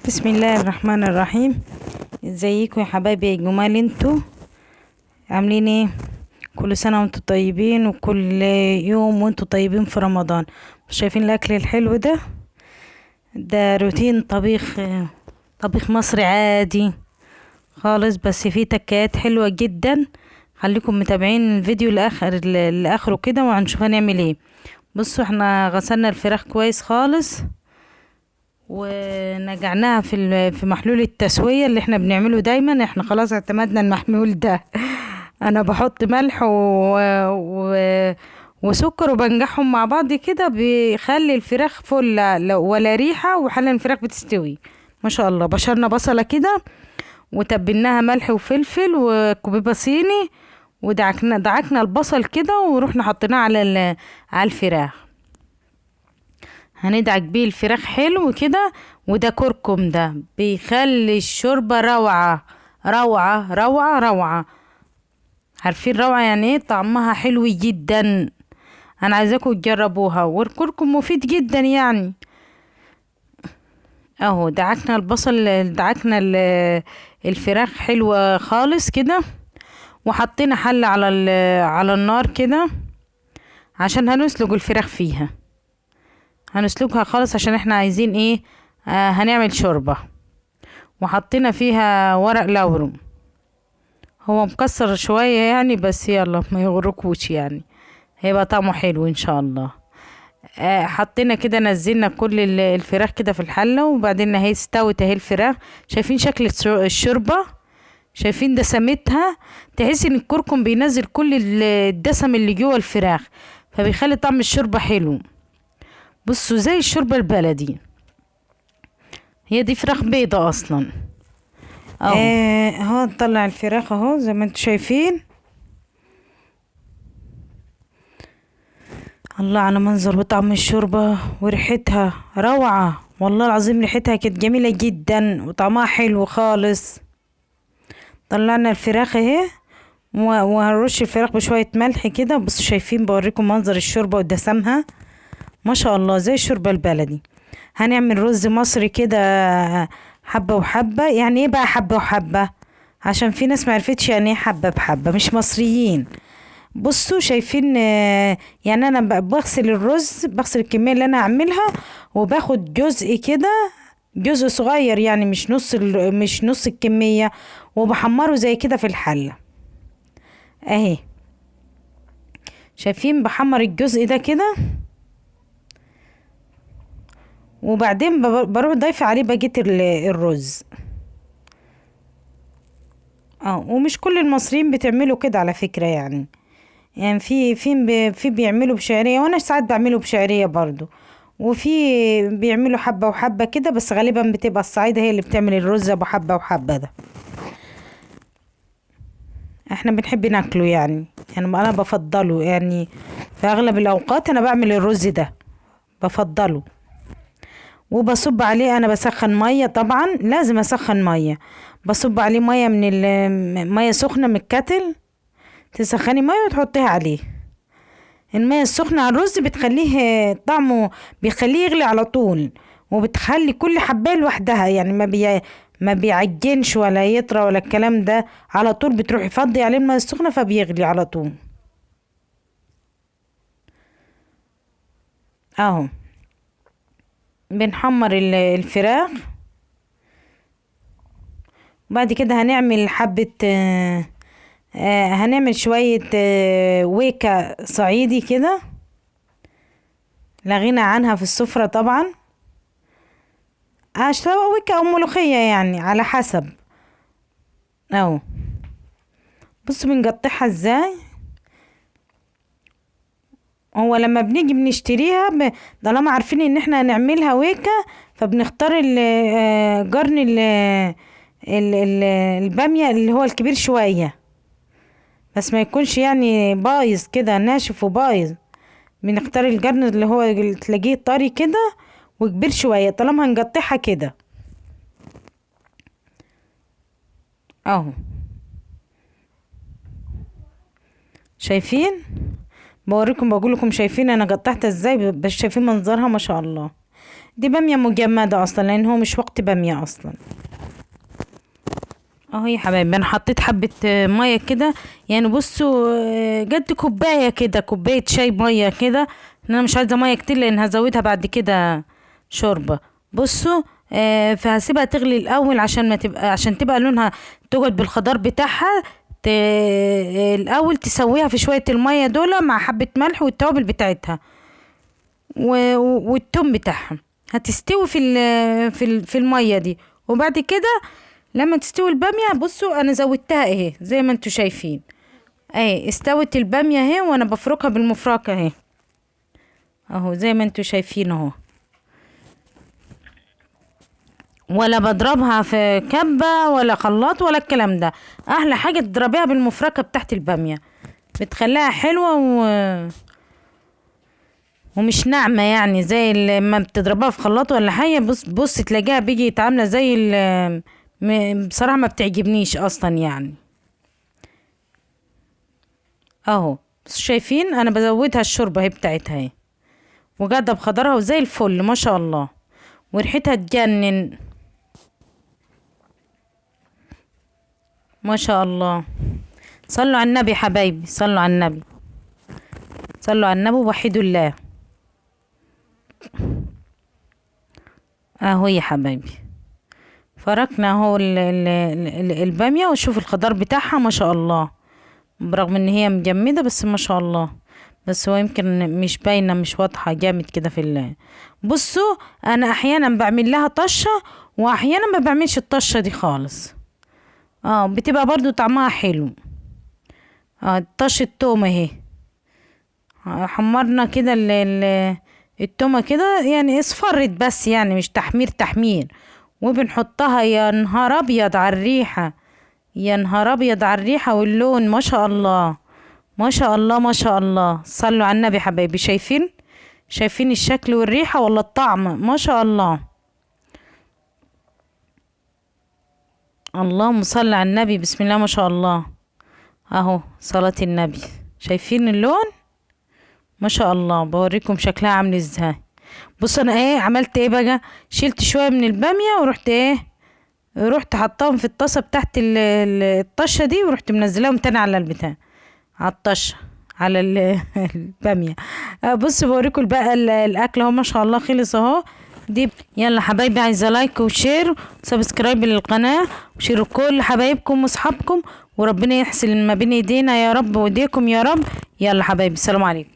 بسم الله الرحمن الرحيم. ازيكم يا حبايبي يا جمال؟ انتو عاملين ايه؟ كل سنة وانتو طيبين، وكل يوم وانتو طيبين في رمضان. شايفين الاكل الحلو ده؟ ده روتين طبيخ مصري عادي خالص، بس فيه تكات حلوة جدا. خليكم متابعين الفيديو لاخره كده وهنشوف هنعمل ايه. بصوا احنا غسلنا الفراخ كويس خالص ونقعناها في محلول التسوية اللي احنا بنعمله دايما. احنا خلاص اعتمدنا المحلول ده. انا بحط ملح وسكر وبنجحهم مع بعض كده، بيخلي الفراخ فل ولا ريحة، وحالا الفراخ بتستوي ما شاء الله. بشرنا بصلة كده وتبلناها ملح وفلفل وكبيبة صيني، ودعكنا البصل كده ورحنا حطيناه على الفراخ. هندعك بيه الفراخ حلو كده. وده كركم، ده بيخلي الشوربة روعة روعة روعة روعة. عارفين روعة يعني ايه؟ طعمها حلو جدا. انا عايزاكم تجربوها، والكركم مفيد جدا يعني. اهو دعكنا البصل، دعكنا الفراخ حلوة خالص كده، وحطينا حلة على النار كده عشان هنسلق الفراخ فيها. هنسلقها خالص عشان احنا عايزين ايه؟ هنعمل شوربة. وحطينا فيها ورق لورو، هو مكسر شوية يعني، بس يلا ما يغركوش يعني، هيبقى طعمه حلو ان شاء الله. حطينا كده، نزلنا كل الفراخ كده في الحلة، وبعدين اهي استوت اهي الفراخ. شايفين شكل الشوربة؟ شايفين دسمتها؟ تحس ان الكركم بينزل كل الدسم اللي جوه الفراخ، فبيخلي طعم الشوربة حلو. بصوا زي الشوربة البلدي، هي دي فراخ بيضة اصلا. اهو نطلع الفراخ اهو زي ما انتم شايفين. الله على منظر وطعم الشوربة وريحتها روعة، والله العظيم ريحتها كانت جميلة جدا وطعمها حلو خالص. طلعنا الفراخ اهي، وهنرش الفراخ بشوية ملح كده. بصوا شايفين، بوريكم منظر الشوربة ودسمها ما شاء الله زي الشوربة البلدي. هنعمل رز مصري كده حبة وحبة. يعني ايه بقى حبة وحبة؟ عشان في ناس معرفتش يعني ايه حبة بحبة، مش مصريين. بصوا شايفين، يعني انا بغسل الرز، بغسل الكمية اللي انا هعملها، وباخد جزء كده، جزء صغير يعني مش نص الكمية، وبحمره زي كده في الحلة اهي. شايفين بحمر الجزء ده كده، وبعدين بروح ضايفة عليه بقية الرز. ومش كل المصريين بتعملوا كده على فكرة، يعني في بيعملوا بشعرية، وانا ساعات بعمله بشعرية برضو، وفي بيعملوا حبة وحبة كده، بس غالبا بتبقى الصعيدة هي اللي بتعمل الرز ابو حبة وحبة ده. احنا بنحب ناكله يعني انا بفضله يعني في اغلب الاوقات انا بعمل الرز ده بفضله. وبصب عليه، انا بسخن مية طبعا، لازم اسخن مية، بصب عليه مية من مية سخنة من الكتل، تسخني مية وتحطيها عليه. المية السخنة على الرز بتخليه طعمه، بيخليه يغلي على طول، وبتخلي كل حبايه لوحدها، يعني ما بيعجنش ولا يطرى ولا الكلام ده، على طول بتروحي فضي عليه المية السخنة فبيغلي على طول. اهو بنحمر الفراخ. وبعد كده هنعمل حبة، هنعمل شوية، ويكا صعيدي كده لا غنى عنها في السفرة طبعا، سواء ويكا او ملوخية يعني على حسب. اهو بصوا بنقطعها ازاي. هو لما بنيجي بنشتريها طالما عارفين ان احنا هنعملها ويكا، فبنختار قرن البامية اللي هو الكبير شوية، بس ما يكونش يعني بايظ كده ناشف وبايظ. بنختار القرن اللي هو تلاقيه طري كده وكبير شوية طالما هنقطعها كده اهو. شايفين؟ بوريكم، بقول لكم شايفين انا قطعتها ازاي، بس شايفين منظرها ما شاء الله. دي بامية مجمدة اصلا لان هو مش وقت بامية اصلا. اهو يا حبايبي انا حطيت حبة مية كده، يعني بصوا جد كوباية كده، كوباية شاي مية كده، انا مش عايزة مية كتير لان هزودها بعد كده شوربة. بصوا فهسيبها تغلي الاول عشان ما تبقى، عشان تبقى لونها تقعد بالخضار بتاعها. الاول تسويها في شوية المية دول مع حبة ملح والتوابل بتاعتها والثوم بتاعها، هتستوي في المية دي. وبعد كده لما تستوي البامية، بصوا انا زودتها اهي زي ما انتوا شايفين اهي، استوت البامية اهي وانا بفركها بالمفركة اهي اهو زي ما انتوا شايفين اهو، ولا بضربها في كبة ولا خلاط ولا الكلام ده. احلى حاجة تضربيها بالمفركة بتاعت البامية، بتخليها حلوة ومش ناعمة، يعني زي لما بتضربها في خلاط ولا حاجة. بص تلاقيها بيجي عاملة زي بصراحة ما بتعجبنيش اصلا يعني. اهو شايفين انا بزودها الشوربة اهي بتاعتها اهي، وجاده بخضرها وزي الفل ما شاء الله، وريحتها تجنن ما شاء الله. صلوا على النبي حبايبي، صلوا على النبي، صلوا على النبي ووحدوا الله. اهو يا حبايبي فركنا اهو البامية، وشوف الخضار بتاعها ما شاء الله، برغم ان هي مجمدة بس ما شاء الله، بس هو يمكن مش باينة مش واضحة جامد كده في بصوا انا احيانا بعمل لها طشة واحيانا ما بعملش الطشة دي خالص، بتبقى برضو طعمها حلو. طشة توم اهي، حمرنا كده التومة كده، يعني اصفرت بس، يعني مش تحمير تحمير، وبنحطها. يا نهار ابيض على الريحة، يا نهار ابيض على الريحة واللون ما شاء الله ما شاء الله ما شاء الله. صلوا على النبي حبايبي. شايفين الشكل والريحة ولا الطعم ما شاء الله. اللهم صل على النبي، بسم الله ما شاء الله. اهو صلاة النبي، شايفين اللون ما شاء الله. بوريكم شكلها عامل ازاي. بصوا انا ايه عملت ايه بقى، شلت شوية من البامية ورحت ايه، رحت حطاهم في الطاسة بتاعت الطشة دي، ورحت منزلاهم تاني على البتاع، على الطشة، على البامية. بصوا بوريكم بقى الاكل اهو ما شاء الله خلص اهو. دي يلا حبايبي، عايزه like و share و subscribe للقناه، وشيروا كل حبايبكم واصحابكم، وربنا يحسن ما بين ايدينا يا رب وايديكم يا رب. يلا حبايبي، السلام عليكم.